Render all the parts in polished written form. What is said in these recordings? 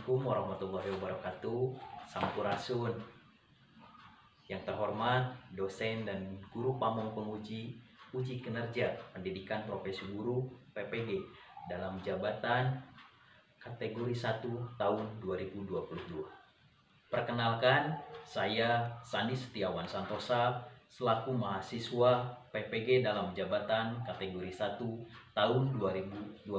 Assalamualaikum warahmatullahi wabarakatuh. Sampurasun. Yang terhormat dosen dan guru pamong penguji uji kinerja pendidikan profesi guru PPG dalam jabatan kategori 1 tahun 2022. Perkenalkan, saya Sandi Setiawan Santosa selaku mahasiswa PPG dalam jabatan kategori 1 tahun 2022.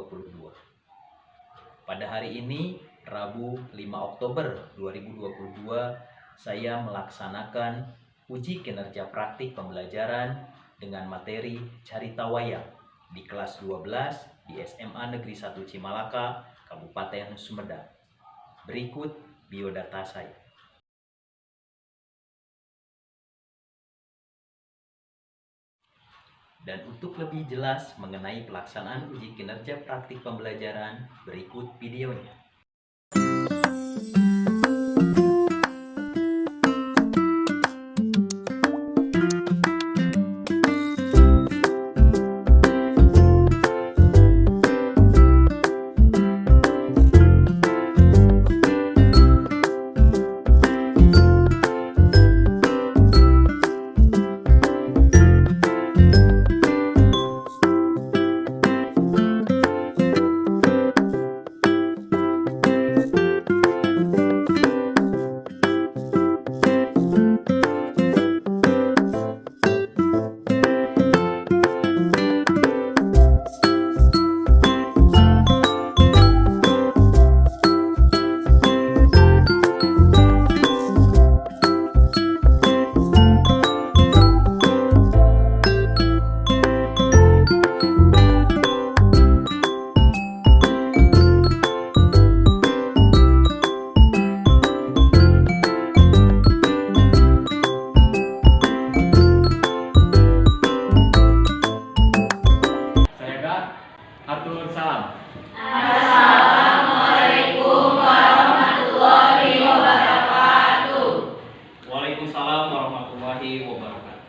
Pada hari ini, Rabu 5 Oktober 2022, saya melaksanakan uji kinerja praktik pembelajaran dengan materi Carita Wayang di kelas 12 di SMA Negeri 1 Cimalaka, Kabupaten Sumedang. Berikut biodata saya. Dan untuk lebih jelas mengenai pelaksanaan uji kinerja praktik pembelajaran, berikut videonya. Saya Gak, atur salam. Assalamualaikum warahmatullahi wabarakatuh. Waalaikumsalam warahmatullahi wabarakatuh.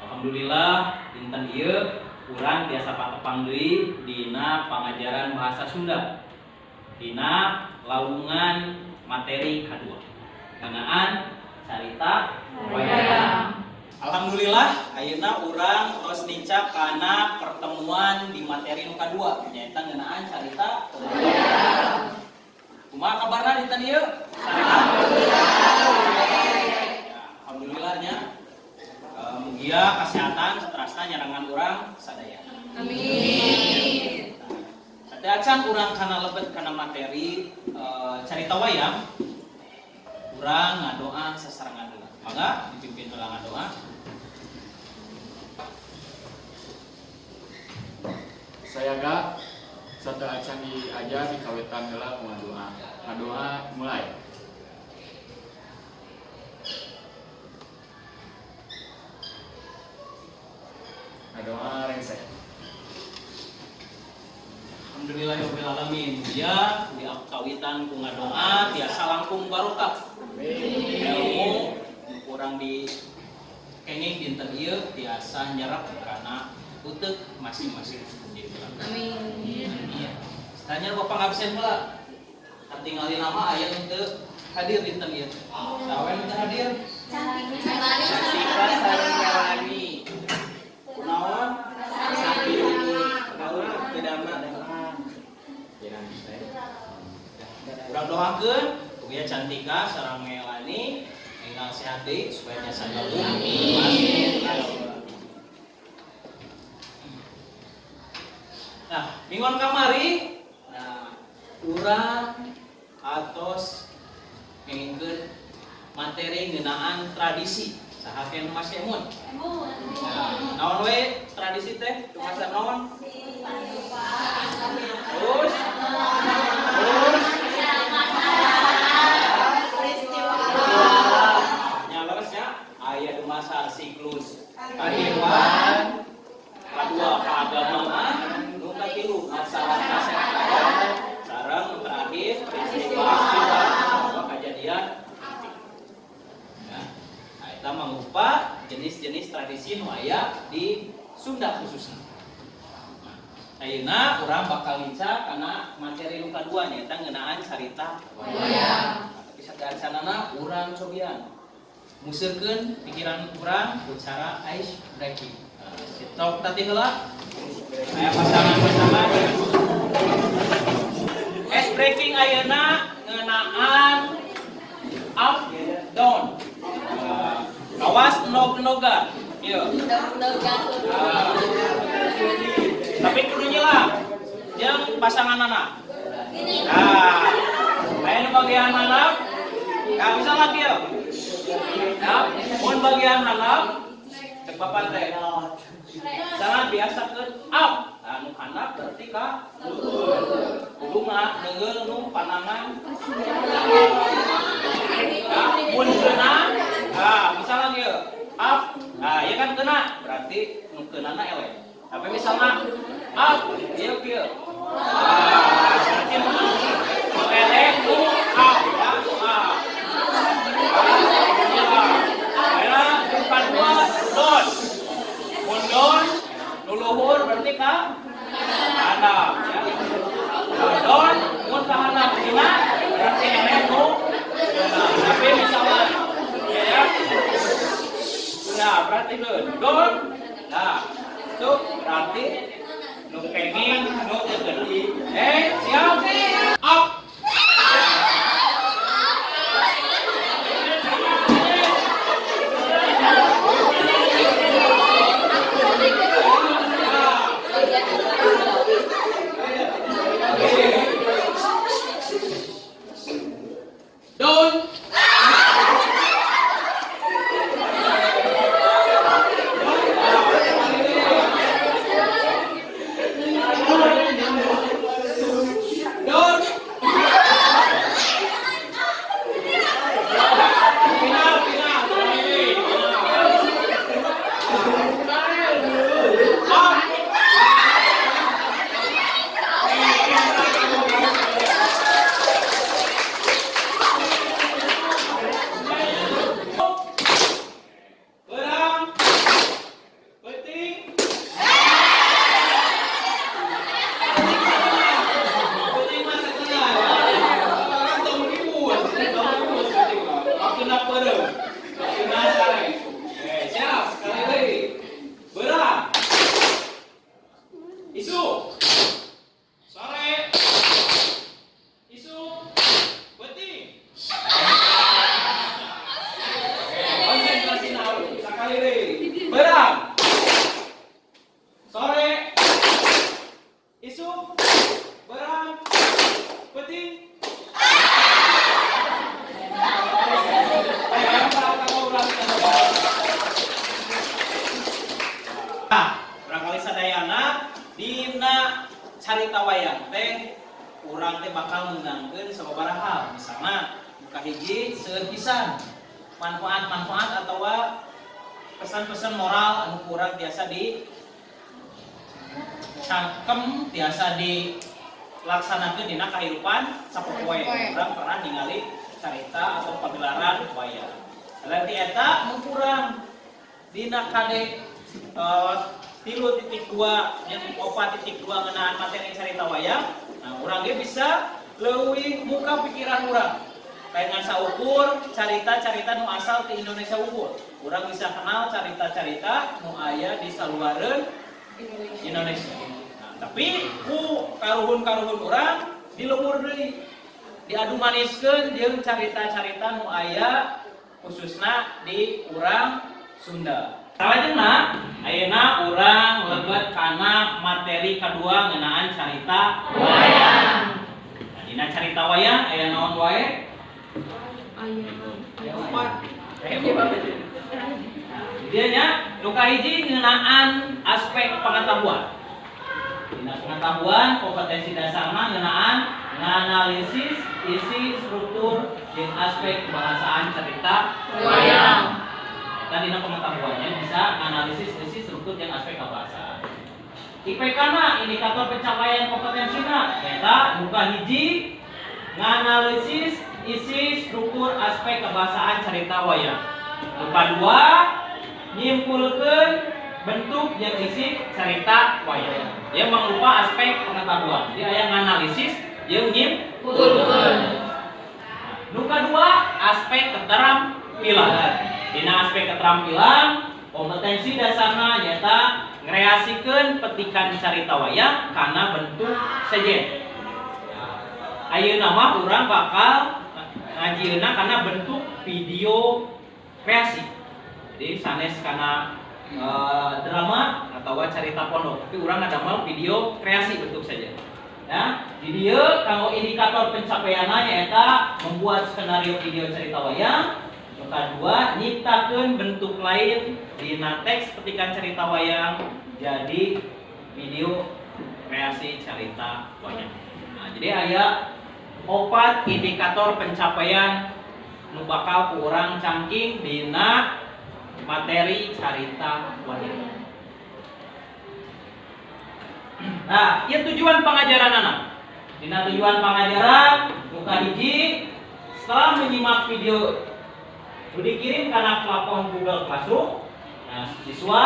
Alhamdulillah, dinten ieu urang tiasa patepang deui dina pangajaran bahasa Sunda. Dina lawungan materi kadua ngeunaan carita wayang. Alhamdulillah, ayeuna urang tos nincak kana pertemuan di materi nu kadua, nyaeta ngeunaan carita wayang. Kumaha kabarna dinten ieu? Alhamdulillah. Ya, alhamdulillah nya. Mugia kesehatan saterasna nyarengan urang sadaya. Amin. Sateuacan urang kana lebet kana materi carita wayang, urang ngadoa sasarengan heula. Mangga dipimpin heula ngadoa. Saya Gak, sateuacan diajar dikawitan heula ku ngadoa. Ngadoa mulai. Ngadoa rengse. Alhamdulillahirabbil alamin. Mugia di kawitan ku ngadoa tiasa langkung barokah. Ilmu nu kurang di kenging dinten ieu tiasa nyerap kana uteuk masing-masing. Amin. Iya. Tanya bapak ngabsen heula. Katingali nama aya nu teu hadir dinten ieu. Saha nu teu hadir? Cantika sareng Melani. Kunaon? Sakit. Teu damang. Urang doakeun mugia Cantika sareng Melani enggal sehat deui supaya tiasa gabung. Amin. Nah, mingguan kamari, nah, urang atos ngengkeun materi ngeunaan tradisi. Saha nu masih emut? Nah, naon we tradisi teh? Dumasar naon? Terus terus nya leres nya, aya dumasar siklus kahirupan, kadua keagamaan, nu katilu masalah kesehatan, sareng nu terakhir peristiwa atau kejadian penting. Ya. Nah, eta mangrupa jenis-jenis tradisi nu aya di Sunda khususnya. Nah, Ayeuna urang bakal lincah kana materi nu kadua nyaeta ngeunaan carita wayang. Nah, tapi sagala urang cobian museurkeun pikiran urang ku cara ice breaking. Nah, sok tadi heula. Aya pasangan-pasangan. Ice breaking ayeuna ngeunaan up down. Nah, kawas endog-endogan. Ieu. Nah, tapi kudu nyelam jeung pasanganana. Nah, aya nu bagian handap, nah bisa lagi ya. Nah, mun bagian handap cek bapak teh. Sangat biasa ke up. Nah, nu handap berarti ka kudu neungeul nu panangan. Nah, mun kena, nah misalnya kieu, up. Nah, ieu kan kena, berarti nu keunana eleh. Tapi misalnya up, ieu kieu. Ah, berarti nu eleh nu up, ya, nu up. Ayeuna nu kadua down. Mun down nu luhur berarti ka handap, ya. Nah, down mun ka handap kena berarti eleh nu kena. Tapi misalnya ya, nah berarti down, nah itu berarti nu kenging nu teu kena. Siap? Up. Down. Down. Final, final. Up. Beurang. Peuting. Peuting mah sakeuna. Orang tong ribut, tong ribut peuting mah. Waktuna peureum. Waktuna sare. Siap, sekali lagi. Beurang. Isuk. Sore. Isuk. Peuting. Konsentrasi sekali lagi. Beurang. Sore. Isuk. Beurang. Peuting. Ayo, kamu ulang. Nah, barangkali sadayana dina carita wayang teh urang teh bakal meunangkeun sababaraha hal. Misalna nu kahiji seueur pisan manfaat-manfaat atawa pesan-pesan moral anu kurang tiasa di cangkem, tiasa dilaksanakeun dina kahirupan sapopoe. Urang pernah ningali carita atau pagelaran wayang. Selain ti eta mun kurang dina KD 3.2 jeung 4.2 ngeunaan materi carita wayang, nah urang ge bisa leuwih muka pikiran urang. Lain ngan saukur carita-carita nu asal ti Indonesia unggul. Urang bisa kenal carita-carita nu aya di saluareun Indonesia. Nah, tapi ku karuhun-karuhun urang dilebur deui. Diadu maniskeun jeung carita-carita nu aya khususna di urang Sunda. Salajengna ayeuna urang lebet kana materi kadua ngeunaan carita wayang. Nah, dina carita wayang aya naon wae? Aya opat. Dieu nya nu kahiji ngeunaan aspek pengetahuan. Dina pengetahuan kompetensi dasarna ngeunaan nganalisis isi, struktur jeung aspek kebahasaan cerita wayang. Eta dina pengetahuannya bisa analisis isi, struktur jeung aspek kebahasaan. IPK na indikator pencapaian kompetensina eta nu kahiji nganalisis isi, struktur, aspek kebahasaan cerita wayang. Nu kadua nyimpulkeun bentuk yang isi cerita wayang. Ya. mangrupa aspek pengetahuan. Jadi aya nganalisis jeung nyimpulkeun. Nu kadua, aspek keterampilan. Dina aspek keterampilan, kompetensi dasarna nyaeta ngreasikeun petikan carita wayang kana bentuk sejen. Nah, ayeuna mah urang bakal ngajieunna kana bentuk video kreasi. Jadi sanes kana drama atau carita pondok, tapi urang ngadamel video kreasi bentuk saja. Ya, di dieu kanggo indikator pencapaianna nyaeta membuat skenario video cerita wayang. Nu kadua, nyiptakeun bentuk lain dina teks petikan cerita wayang jadi video kreasi cerita wayang. Nah, jadi aya opat indikator pencapaian nu bakal ku urang cangking dina materi carita wayang. Nah, ieu tujuan pengajaran anak. Dina tujuan pengajaran nu kahiji, setelah menyimak video nu dikirim kana platform Google Classroom, nah, siswa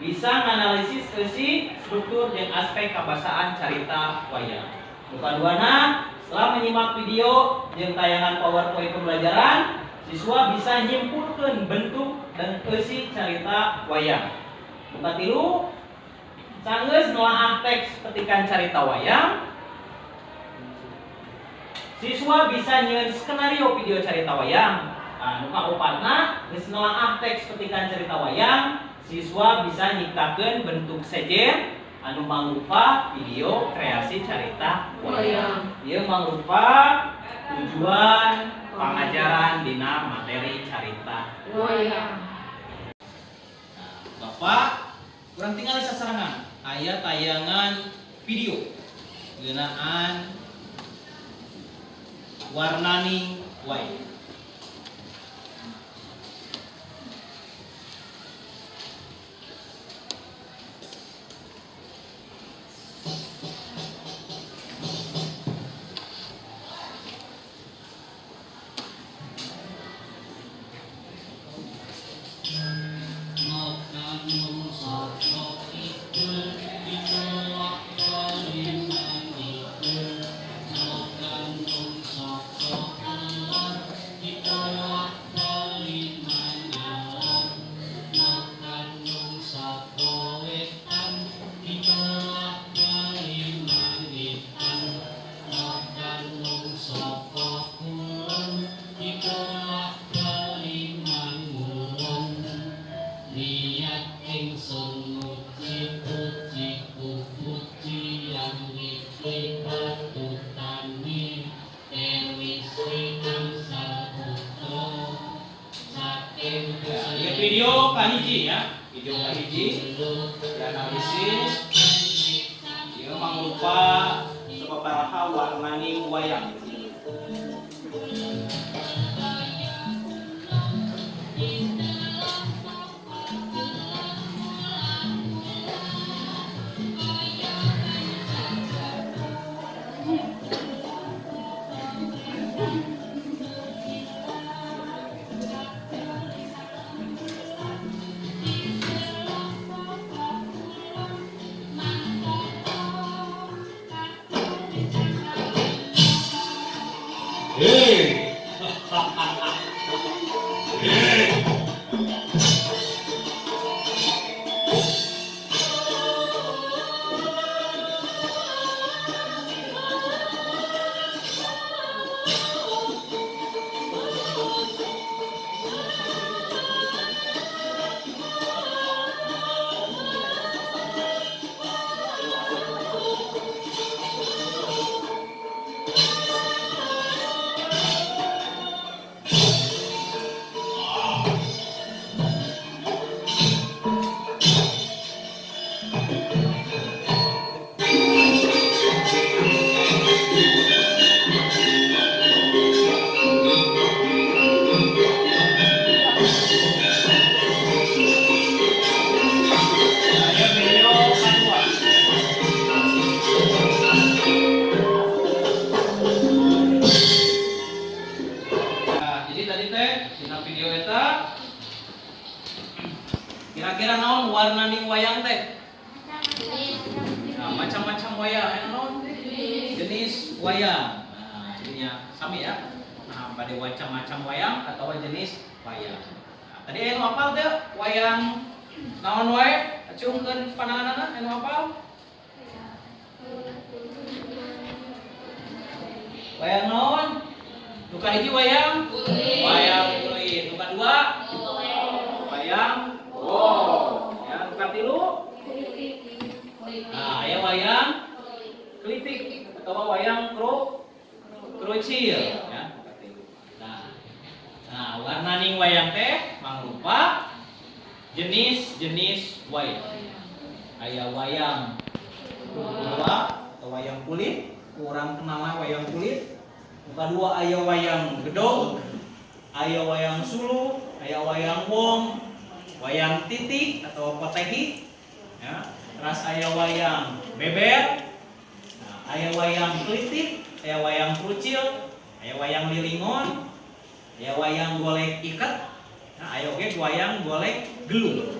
bisa nganalisis eusi, struktur jeung aspek kabasaan carita wayang. Nu kaduana, setelah menyimak video jeung tayangan PowerPoint pembelajaran, siswa bisa nyimpulkeun bentuk dan eusi carita wayang. Nu katilu, sanggeus nelaah teks petikan carita wayang, siswa bisa nyieun skenario video carita wayang. Nah, nu kaopatna, geus nelaah teks petikan carita wayang, siswa bisa nyiptakeun bentuk sejen anu mangrupa video kreasi carita wayang. Ieu mangrupa tujuan pangajaran dina materi carita wayang. Nah, Bapak kurang tinggal sasarangan aya tayangan video ngeunaan warnaning wayang. Video kahiji ya, video kahiji dianalisis, ieu mangrupa sababaraha warnaning wayang. Hey! Macam-macam wayang aya naon? Jenis wayang. Nah, jadinya sami ya. Nah, pada macam-macam wayang atau jenis wayang. Nah, tadi aya nu apal teh wayang naon wae? Acungkeun pananganana aya nu apal? Wayang naon? Nu kahiji wayang kulit. Wayang kulit. Nu kadua? Wayang wong. Ya, nu katilu? Nah, aya wayang klitik atau wayang krucil ya. Nah, nah warnaning wayang teh mangrupa jenis-jenis wayang. Aya wayang purwa atau wayang kulit, kurang kenal wayang kulit. Nu kadua aya wayang gedog, aya wayang suluh, aya wayang wong, wayang titik atau potehi, ya. Terus aya wayang beber, nah, aya wayang klitik, aya wayang krucil, aya wayang lilingon, aya wayang golek iket, nah, aya oge wayang golek gelung.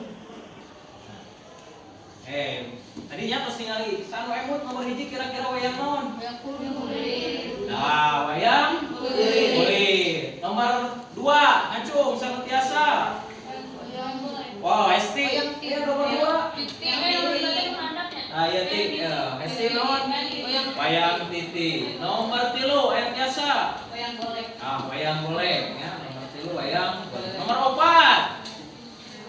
Nah, tadinya terus ningali sanu emut nomor hiji kira-kira wayang naon? Wayang kulit. Nah, wayang kulit. Nomor 2 ngacung sanu tiasa. Wow, Esti. Iya nomor 2. Nah, iya ti, Esti naon? Wayang titik. Nomor 3 aya tiasa. Wayang golek. Ah, wayang golek ya, nomor 3 wayang golek. Nomor 4.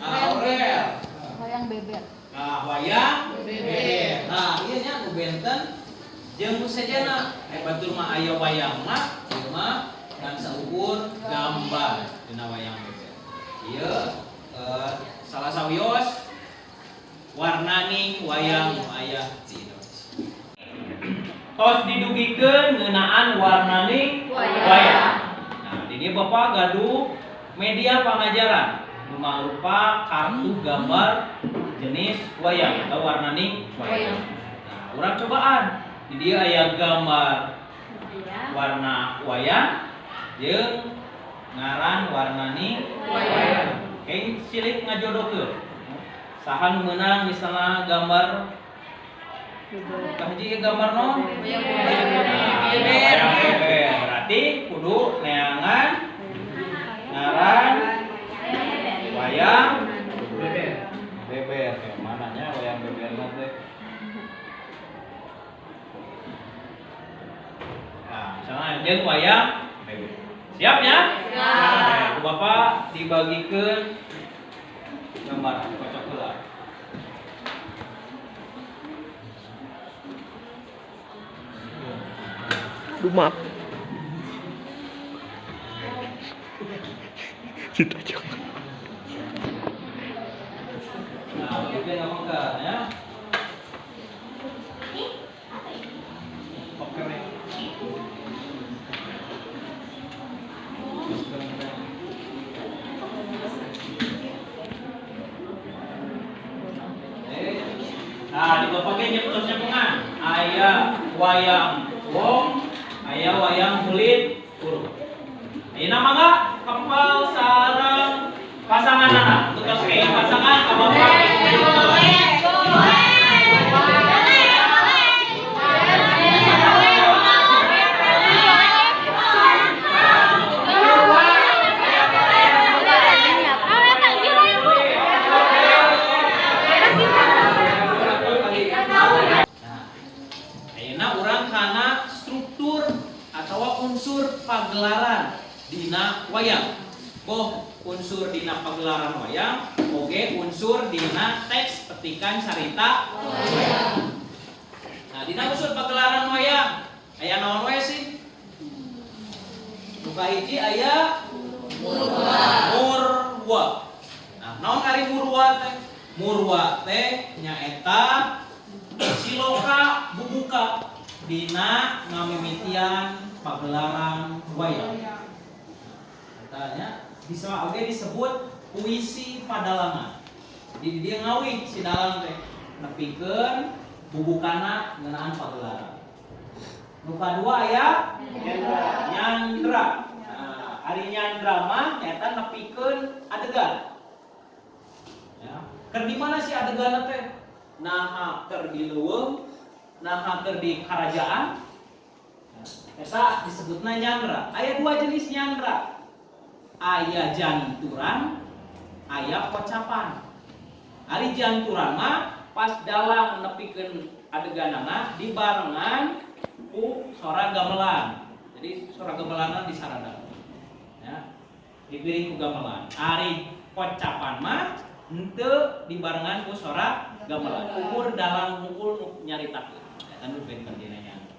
Ah, Aurel. Wayang beber. Nah, wayang beber. Nah, ieu nya nu benten jeung nu sejenna. Aya batur mah aya wayangna, ieu mah ngan saukur gambar dina wayang beber. Ieu salah sawios warnaning wayang nu aya di Indonesia. Tos didugikeun ngeunaan warnaning wayang. Nah, di dieu Bapak gaduh media pangajaran nu mangrupa kartu gambar jenis wayang atau warnaning wayang. Nah, urang cobaan. Di dieu aya gambar warna wayang jeung ngaran warnaning wayang. Keng silih ngajodohkeun. Saha nu meunang misalna gambar kahiji gambar naon? Wayang beber. Berarti kudu neangan ngaran wayang beber. Beber mananya wayang beber teh? Nah, misalnya jeung wayang beber. Siap ya? Siap. Ku Bapak dibagikeun gambar kocok heula. Aduh, maaf. Cita jangan. Nah, itu yang ngomong ke ya. Oke nih. Nah, di bapak ge nyebutnya pengan. Aya wayang wong, aya wayang kulit urut. Ayeuna mangga kempal sareng pasanganana. Untuk tos kayak pasangan ka bapak. Ayeuna urang kana struktur atau unsur pagelaran dina wayang. Boh unsur dina pagelaran wayang, oge unsur dina teks petikan carita wayang. Nah, dina unsur pagelaran wayang aya naon wae sih? Nu kahiji aya murwa. Murwa. Nah, naon ari murwa teh? Murwa teh nyaeta siloka bubuka dina ngamimitian pagelaran wayang. Katanya bisa oge disebut puisi padalangan. Jadi dia ngawih si dalang teh nepikeun bubukana ngeunaan pagelaran. Nu kadua aya nyandra. Nah, ari nyandra mah nyaeta nepikeun adegan. Ya. Keur di mana sih adeganna teh? Naha keur di leuweung, Nah, keur di kerajaan. Nah, eta disebutna nyandra. Aya dua jenis nyandra. Aya janturan, aya pocapan. Ari janturan mah pas dalang nepikeun adeganana dibarengan ku sora gamelan. Jadi sora gamelanna disarada. Ya. Dipiring ku gamelan. Ari pocapan mah henteu dibarengan ku sora gamelan. Ukur dalang hungkul nu nyaritakeun. Eta nu benten dina nyandra.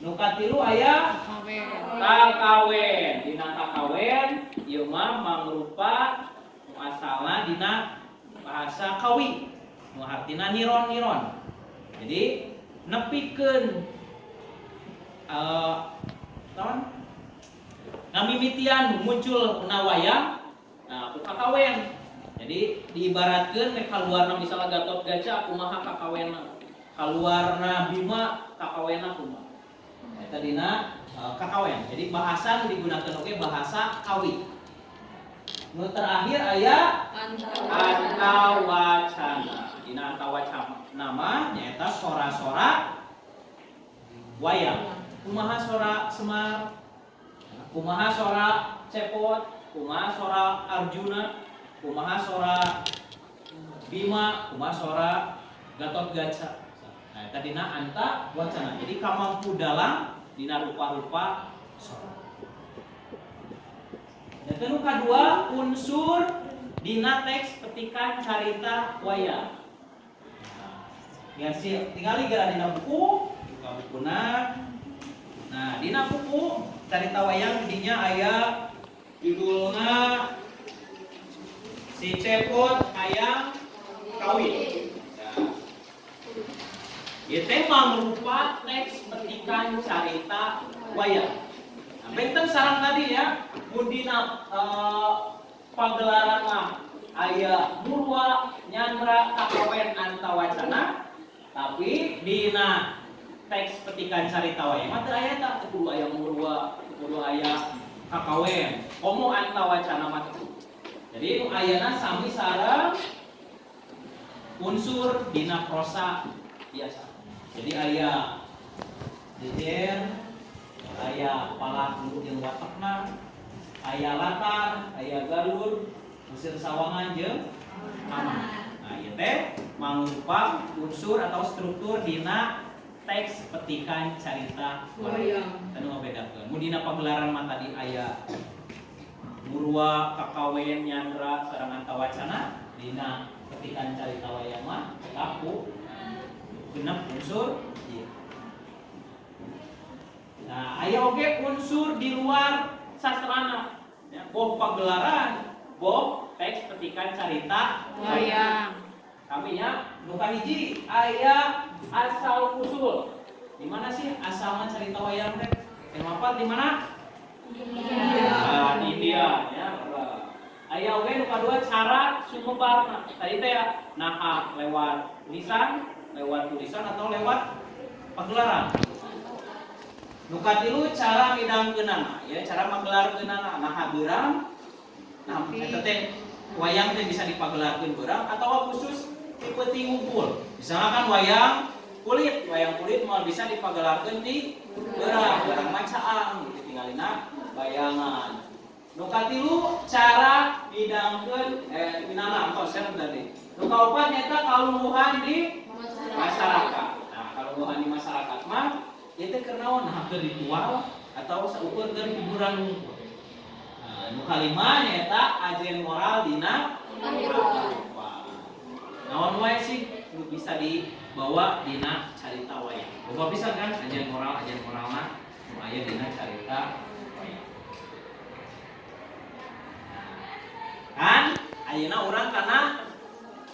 Nu katilu aya kakawen. Dina kakawen ieu mah mangrupa nu asalna dina bahasa Kawi. Nu hartina niron-niron. Jadi nepikeun naon? Ngamimitian muncul na wayang, nah ku kakawen. Jadi diibaratkeun nek kaluarna misalnya Gatot Kaca kumaha kakawenna. Kaluarna Bima kakawenna kumaha. Eta dina kakawen. Jadi bahasa nu digunakan oge bahasa Kawi. Nu terakhir aya antawacana. Dina antawacana mah nyaeta sora-sora wayang. Kumaha sora Semar, kumaha sora Cepot, kumaha sora Arjuna, kumaha sora Bima, kumaha sora Gatot Kaca. Nah, eta dina anta wacana. Jadi kamampu dalang dina rupa-rupa sora. Dan nu kadua unsur dina teks petikan carita wayang. Nah, biar sih tinggali geura dina buku, buka bukuna. Nah, dina buku carita wayang dinya aya judulna Si Cepot Hayang Kawin. Nah, ieu teh mangrupa teks petikan carita wayang. Nah, benten sareng tadi ya, mun dina pagelaran mah aya murwa, nyandra, kakawen, antawacana, tapi dina teks petikan carita wayang mah teu aya tah, teu kudu aya murwa, teu kudu aya kakawen, komo antawacana mah teu. Jadi nu ayana sami sareng unsur dina prosa biasa. Jadi aya jejer, aya palaku jeung watekna, aya latar, aya galur, usir sawangan jeung aman. Nah, ieu teh mangrupa unsur atau struktur dina teks petikan carita wayang. Tanu ngabedakeun. Mun dina pagelaran mah tadi aya murwa, kakawen, nyandra, sareng antawacana, dina petikan carita wayang mah kaku genep unsur ieu. Nah, aya oge unsur di luar sastrana. Ya, boh pagelaran, boh teks petikan carita Wayang. Kami ya, nu kahiji aya asal usul. Di mana sih asalnya carita wayang teh? Yang apa di mana? India. Ah, di India ya. Aya oge nu kadua cara sumebarna. Tadi teh ya, naha lewat lisan, lewat tulisan atau lewat pagelaran. Nu katilu cara midangkeunana, ya cara magelarkeunana, naha beurang. Nah, eta teh wayang teh bisa dipagelarkeun beurang atau khusus ti peuting ngumpul. Misalnya kan wayang kulit moal bisa dipagelarkeun di beurang, beurang mah caang gitu tinggalina bayangan. Nu katilu cara midangkeun minana entos ya tadi. Nu kaopat nyaeta kalungguhan di masyarakat. Nah, kalungguhan di masyarakat mah ieu teh keur naon? Nah, keur ritual atau saukur keur hiburan hungkul. Nah, nu kalima nyaeta ajen moral dina kehidupan. Naon wae sih nu bisa dibawa dina carita wayang. Loba pisan kan ajen moral mah nu aya dina carita wayang. Nah, kan ayeuna urang kana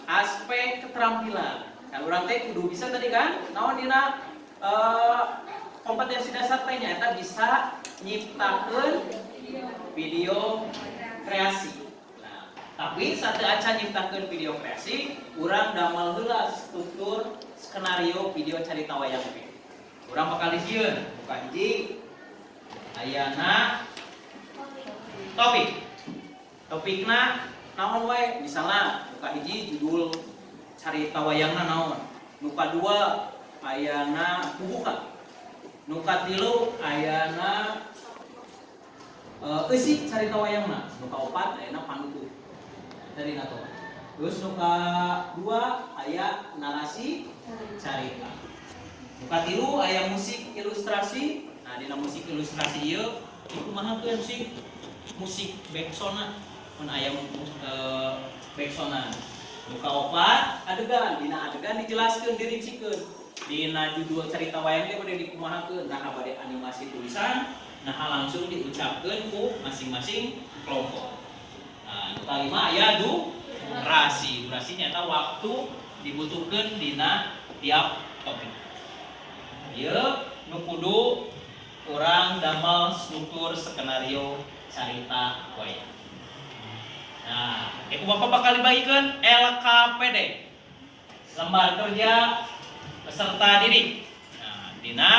aspek keterampilan. Kan urang teh kudu bisa tadi kan naon dina kompetensi dasar teh nyaeta bisa nyiptakeun video kreasi. Nah, tapi sateuacan nyiptakeun video kreasi, urang damel heula struktur skenario video carita wayang teh. Urang bakal dijieun, buka hiji ayana topik. Topikna naon wae? Misalna buka hiji judul carita wayangna naon. Nu kadua ayana bubuka. Nu katilu ayana eusi carita wayangna. Nu kaopat ayana panutup. Tadi nato. Terus nu kadua aya narasi carita. Nu katilu aya musik ilustrasi. Nah, dina musik ilustrasi ieu dikumahakeun sih musik backsound-na. Mun aya backsound-na. Nu kaopat adegan, dina adegan dijelaskeun, dirincikeun. Dina judul carita wayang teh bade dikumahakeun, nah bade animasi tulisan, nah langsung diucapkeun ku masing-masing kelompok. Nah, nu kalima aya durasi. Durasi nyata waktu dibutuhkeun dina tiap topik. Ieu nu kudu urang damel struktur skenario carita wayang. Nah, ku Bapak bakal dibagikeun LKPD. Lembar kerja peserta didik. Nah, dina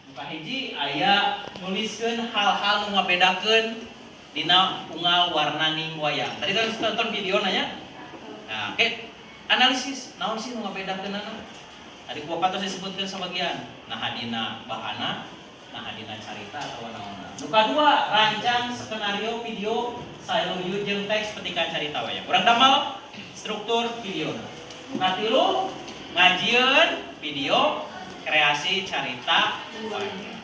nu kahiji aya nuliskeun hal-hal nu ngabedakeun dina unggal warnaning wayang. Tadi kan nonton video nanya. Nah, oke. Analisis naon sih nu ngabedakeunana? Tadi ku Bapak tos disebutkeun sabagian. Nah, dina bahana, nah dina carita atawa naonna. Nu kadua, rancang skenario video saluyu jeung teks petikan carita wayang. Urang damel struktur video. Nu katilu, ngajieun video kreasi carita wayang.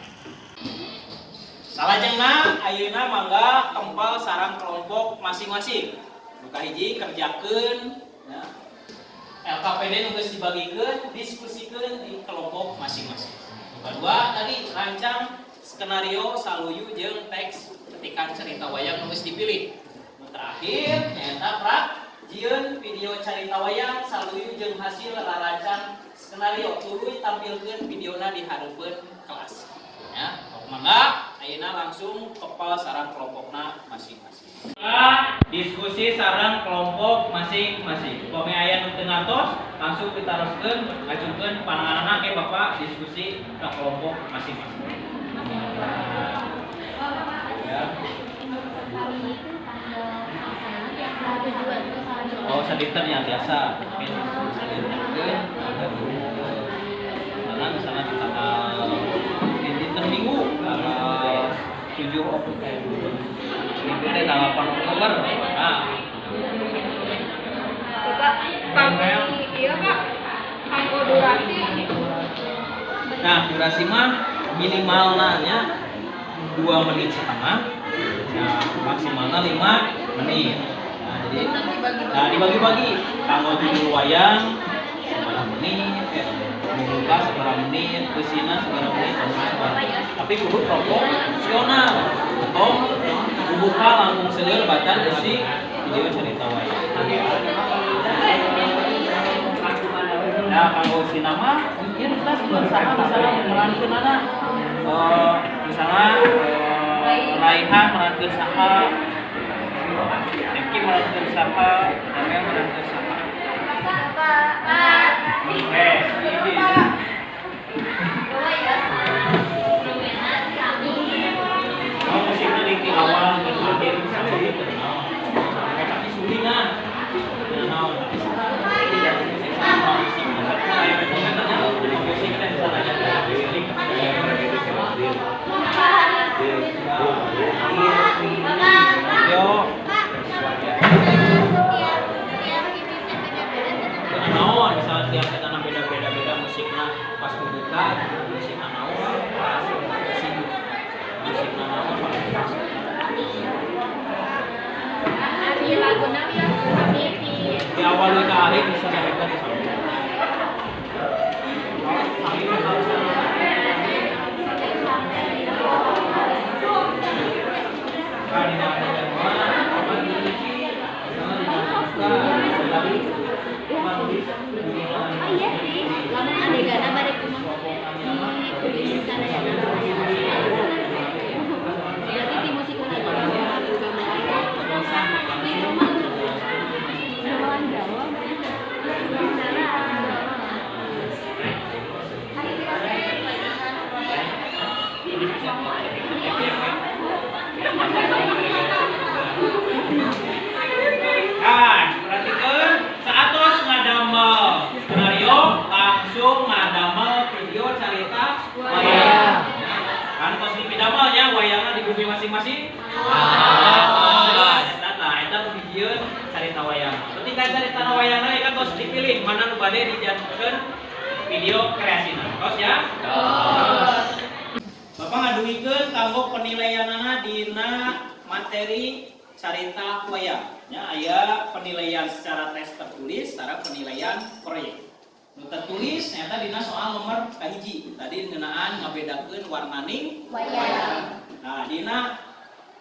Salajengna ayeuna mangga kempal sareng kelompok masing-masing. Nu kahiji kerjakeun ya. LKPD nu geus dibagikeun, diskusikeun di kelompok masing-masing. Nu kadua tadi rancang skenario saluyu jeung teks petikan cerita wayang nu geus dipilih. Nu terakhir nyaeta jieun video carita wayang saluyu jeung hasil rarancang skenario tuluy tampilkeun videona di hareupeun kelas. Ya, mangga ayeuna langsung kepal sareng kelompokna masing-masing. Diskusi sareng kelompok masing-masing. Upami aya nu teu ngartos, langsung ditaroskeun, ngajukeun pananganana ke Bapak diskusi ke kelompok masing-masing. Ya. Oh, sadinten yang biasa. Oke, sadinten karena misalnya di tanggal dinten Minggu tanggal 7 Oktober. Minggu teh tanggal 8 Oktober. Nah, Bapak, iya Pak, kanggo durasi. Nah, durasi mah minimalnya 2 menit setengah. Nah, maksimalnya 5 menit. Nah, jadi nah dibagi-bagi. Kanggo judul wayang sabaraha menit, buka sabaraha menit, eusina sabaraha menit, sabaraha menit. Tapi kudu proporsional. Atau buka langkung seueur batan eusi video cerita wayang. Nah, kanggo eusina mah ieu kelas saha misalnya merankeunana. Misalnya Raihan merankeun saha, Eki merankeun saha, Amel merankeun saha. Oke, ini. Oh, musiknya di awal gitu, jadi sampai itu. Tapi sulingan. Nah, tapi tidak musik sama musik. Musik teh misalnya yo. Naon misalnya tiap kita beda-beda beda musikna pas membuka musikna naon pas musik musikna naon pas. Di awal ke akhir bisa sampai ke sana. Oh iya sih, lamun adegana bade kumaha ditulis sadayana. Berarti di musik gamelan itu mah gamelan Jawa. Nah, perhatikan saatos ngadamel skenario langsung ngadamel Wayang. Kan kos dipidamel nya wayangna di bumi masing-masing. Ah, eta tah eta nu dijieun carita wayang. Ketika carita wayangna kan tos dipilih mana nu bade dijadikeun video kreasina. Tos ya? Tos. Bapak ngadugikeun kanggo penilaianana dina materi carita wayang. Ya, aya penilaian secara tes tertulis, secara penilaian proyek. Nu tertulis nyata dina soal nomor kahiji. Tadi ngeunaan ngabedakeun warnaning Wayang. Nah, dina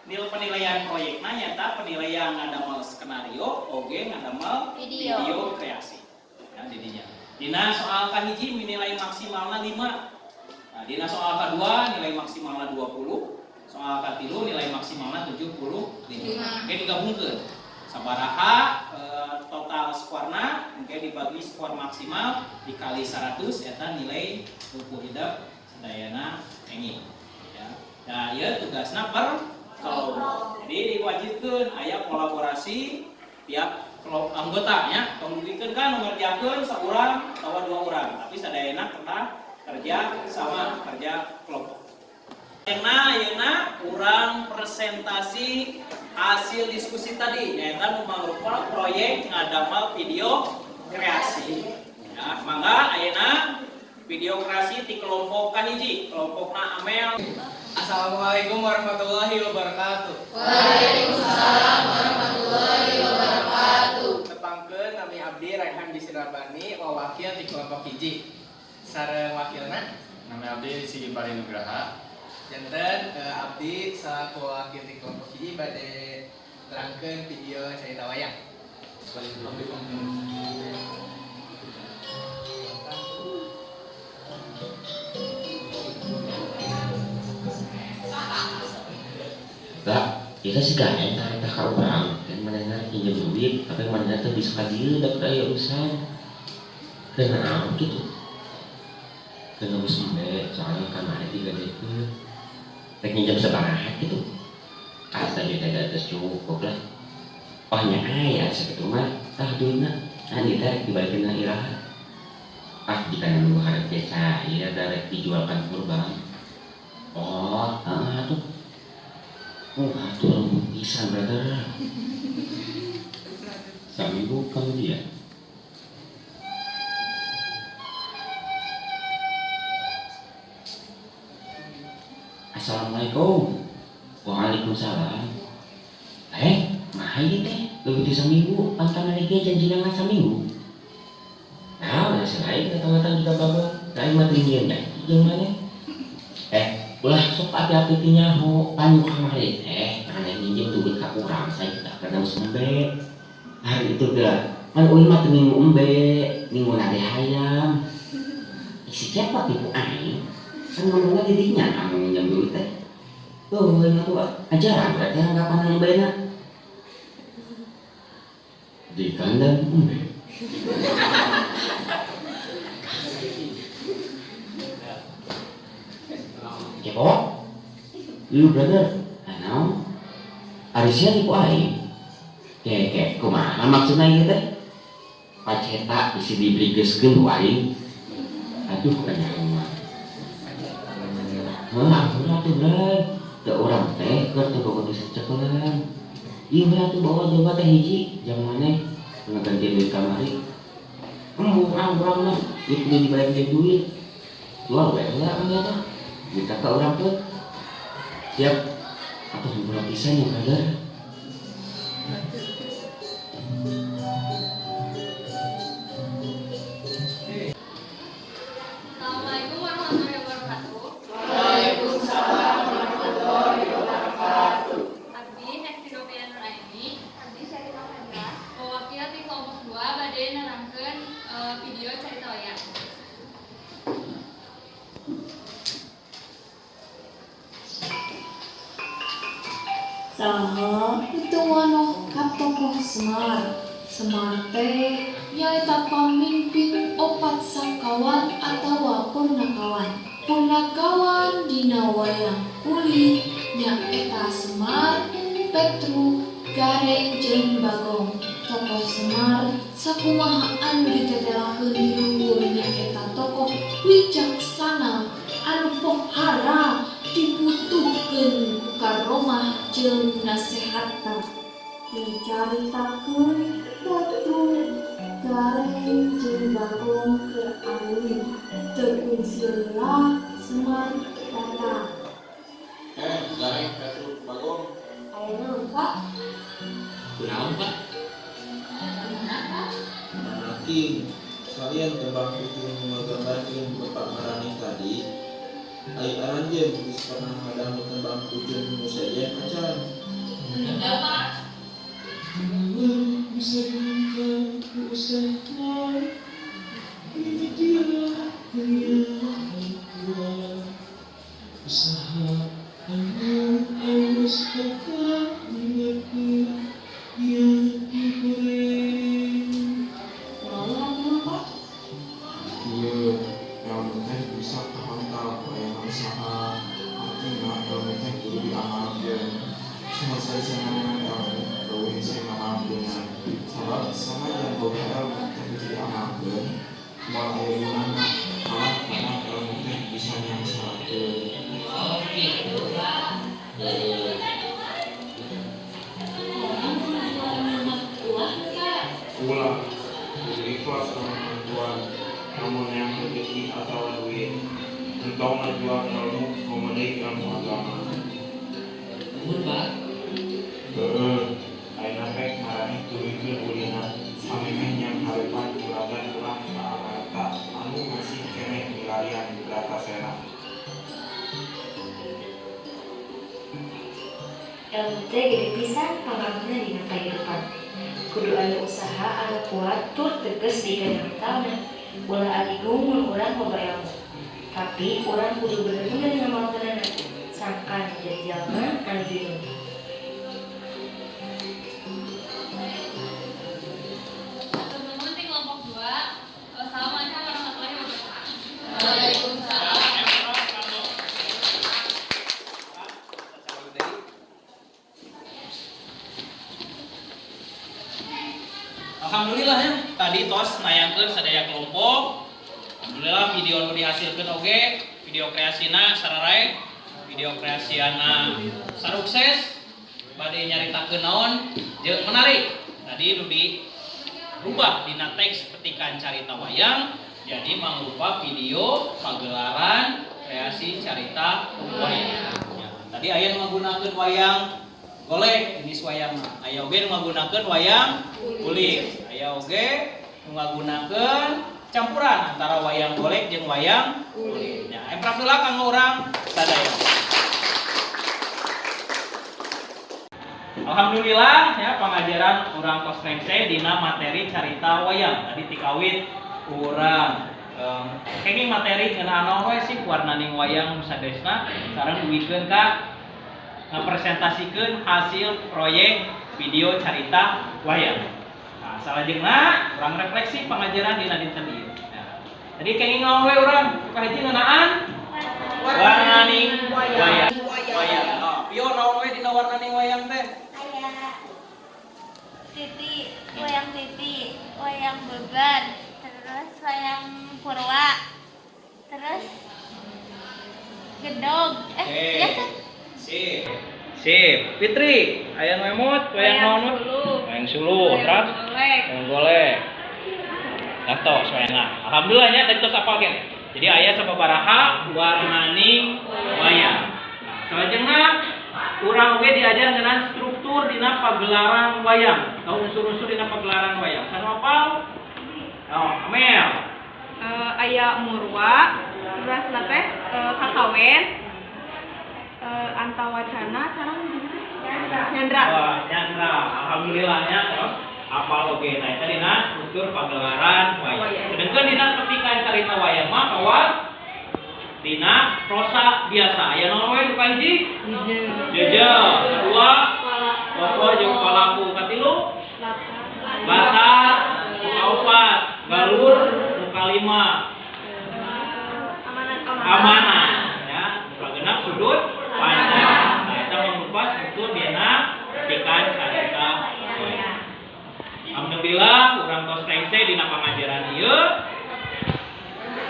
nilai penilaian proyekna nyata penilaian ngadamel skenario oge ngadamel Video. video kreasi. Ya, didinya. Dina soal kahiji nilai maksimalna 5. Nah, dina soal kedua nilai maksimalna 20, soal katilu nilai maksimalna 75. Oke, digabungkeun. Sabaraha total skorna engke dibagi skor maksimal dikali 100 eta nilai buku hidup sadayana enging. Ya. Nah, ieu tugasna per kelompok. Jadi diwajibkeun aya kolaborasi tiap kelompok anggota nya, tong dugikeun kan ngerjakeun saurang atawa dua orang, tapi sadayana kedah kerja sama, kerja kelompok. Nah, ayeuna urang presentasi hasil diskusi tadi nyaeta nu mangrupa proyek ngadamel video kreasi. Ya, mangga ayeuna video kreasi ti kelompok kahiji, kelompokna Amel. Assalamualaikum warahmatullahi wabarakatuh. Waalaikumsalam warahmatullahi wabarakatuh. Tepangkeun nami abdi Raihan Bisirabani, wawakil di kelompok hiji. Sareng wakilna? Nami abdi Sigi Pari Nugraha. Janten abdi selaku wakil di kelompok hiji bade nerangkeun video cerita wayang. Lah, itu sih gak enak eta ka urang. Kan manehna pinjem duit, tapi manehna teh bisa ka dieu da aya urusan. Teu naon kitu. Teu ngebus embe, soalnya kamari digadekeun. Rek nginjem sabaraha kitu. Ah, tadi teh da geus cukup lah. Oh nya aya sakitu mah, tah duitna. Ah, ieu teh rek dibalikeun na iraha. Ah, jika nu hareup ge cair da rek dijualkan kurban. Oh, heeh atuh. Oh, atuh lembut pisan, brother. Saminggu kemudian. Assalamualaikum. Waalaikumsalam. Mah ieu teh leuwih ti saminggu, pan kamari ge janjina ngan saminggu. Nah, udah selain datang-datang juga babang. Lain mah teu nyieun janji jeung maneh. Ulah sok api-api ti nyaho, pan nu kamari teh maneh minjem duit ka urang sajuta kana geus embe. Hari itu geura, pan euy mah teu ngingu embe, ngingu nage hayam. Isi cepot tipu aing. Kan ngomongna di dinya anu minjem duit teh. Tuh, euy mah tuh ajaran berarti anggapan embena. Di kandang embe. Kepo? You brother, naon? Ari sia nipu aing. Ke kumaha maksudna ieu teh? Paceta bisi dibrigeskeun ku aing. Aduh, kanyaho mah. Heuh, ampun atuh, Bray. Teu urang teh keur teu boga bisa cekelan. Ieu we atuh bawa coba teh hiji jang maneh ngagantian duit kamari. Embung ah urang mah, duit kudu dibalik deui duit. Jual we heula mah tah. Minta ka urang teh. Siap. Atuh hampura pisan ya, brother. Assalamualaikum warahmatullahi wabarakatuh. Waalaikumsalam warahmatullahi wabarakatuh. Abdi Hesti Novia Nuraini, Abdi Syarifah Fadila, mewakil di kelompok 2 bade nerangkeun video carita wayang. Saha itu wanoh ka tokoh Semar. Semar teh nyaeta pamimpin opat sakawan atawa purnakawan. Purnakawan dina wayang kulit nyaeta Semar, Petruk, Gareng jeung Bagong. Tokoh Semar sakumaha anu ditetelakeun di luhur nyaeta tokoh wicaksana anu jeung nasehatna. Dicaritakeun Petruk, Gareng jeung Bagong keur arulin. Teu kungsi leulah Semar datang. Gareng, Petruk, Bagong. Aya naon, Pak? Kunaon, Pak? Manaking, kalian tembang pitung ngagambarkeun bapak maraneh tadi. Ai aranjeun geus pernah ngadangu tembang pitung nu sejen acan? Henteu, Pak. Bisa ku usaha ini dia dunia usaha anu alus bakal dengarkeun yang goreng. Kunaon atuh, Pak? Ieu ilmu teh bisa kahontal ku ayana usaha, artina ilmu teh kudu diamalkeun. Sanajan sanganeunang ilmu leuwih hese ngamalkeunna, sabab sanajan boga ilmu teh teu diamalkeun moal aya gunana, malah kadang ilmu teh bisa nyangsarakeun. Oh, gitu, Pak. Heueuh. Urang kudu jualan ulah teu, Pak? Ulah, kudu ikhlas lamun bantuan, lamun neang rejeki atawa duit. Entong ngajual ilmu komo deui ilmu agama. Nuhun, Pak. Heueuh, ayeuna rek maraneh tuluykeun ulinna samemeh nyanghareupan juragan urang ka Amarta anu masih keneh milarian di Bratasena. Ilmu teh gede pisan pangaruhna dina kahirupan. Kudu aya usaha anu kuat tur tegas dina mentalna. Ulah aligung mun urang loba ilmu. Tapi urang kudu bener-bener ngamalkeunana sangkan jadi jalma anu bingung. Hatur nuhun ti kelompok 2. Wassalamualaikum warahmatullahi wabarakatuh. Waalaikumsalam. Alhamdulillah ya, tadi tos nayangkeun sadaya kelompok. Alhamdulillah video nu dihasilkeun oge, video kreasina sararae, video kreasiana sarukses, bade nyaritakeun naon jeung menarik. Tadi nu dirubah dina teks petikan carita wayang jadi mangrupa video pagelaran kreasi carita wayang. Ya, tadi aya nu ngagunakeun wayang golek jenis wayang mah. Aya oge nu ngagunakeun wayang kulit. Aya oge nu ngagunakeun campuran antara wayang golek jeung wayang kulit. Ya, emprak heula kanggo urang sadaya. Alhamdulillah ya pangajaran urang tos rengse dina materi carita wayang. Tadi tikawit urang kenging materi ngeunaan naon we sih warnaning wayang nu sadesna sareng duwikeun ka ngapresentasikan hasil proyek video carita wayang. Nah, salajengna urang refleksi pangajaran dina dinten ieu. Nah, tadi kenging naon we urang kahiji ngeunaan warnaning wayang. Wayang. Nah, pio naon we dina warnaning wayang teh? Aya titi, wayang titi, wayang beban, terus wayang purwa, terus gedog. Oke. Iya kan? Sip. Sip. Fitri, aya nu emut wayang naon we? Wayang suluh, terus wayang golek. Lah tos wayangna. Alhamdulillah nya tadi tos apal keneh. Jadi aya sababaraha warnaning wayang. Nah, salajengna urang oge diajar ngeunaan struktur dina pagelaran wayang atau unsur-unsur dina pagelaran wayang. Sanu apal? Oh, Amel. Aya murwa, terus teh kakawen, antawacana sareng nyandra. Wah, nyandra. Alhamdulillah nya terus apal oge. Nah, eta dina struktur pagelaran wayang. Sedengkeun dina petikan carita wayang mah kawas dina prosa biasa. Aya naon we nu kahiji? Jeujeuh. Kedua, tokoh jeung palaku. Katilu, latar. Nu kaopat, galur. Nu kalima, amanah ya. Nu kagenep sudut pandang. Nah, eta mangrupa struktur dina petikan carita wayang. Alhamdulillah urang tos rengse dina pangajaran ieu.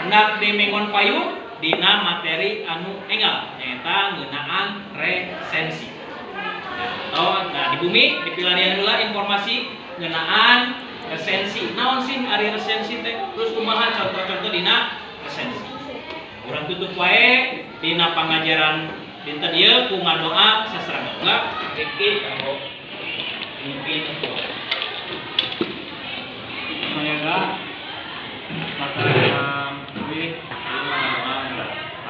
Hendak dimengon payung dina materi anu enggal nyaeta ngeunaan resensi. Oh, nah di bumi di pilarian heula informasi ngeunaan resensi. Naon sih ari resensi teh? Terus kumaha contoh-contoh dina resensi. Urang tutup wae dina pangajaran dinten ieu ku ngadoa sasarengan. Enggak, Rifki kanggo mimpin doa. Saya enggak maka jam 5 doa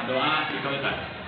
doa di kawitan.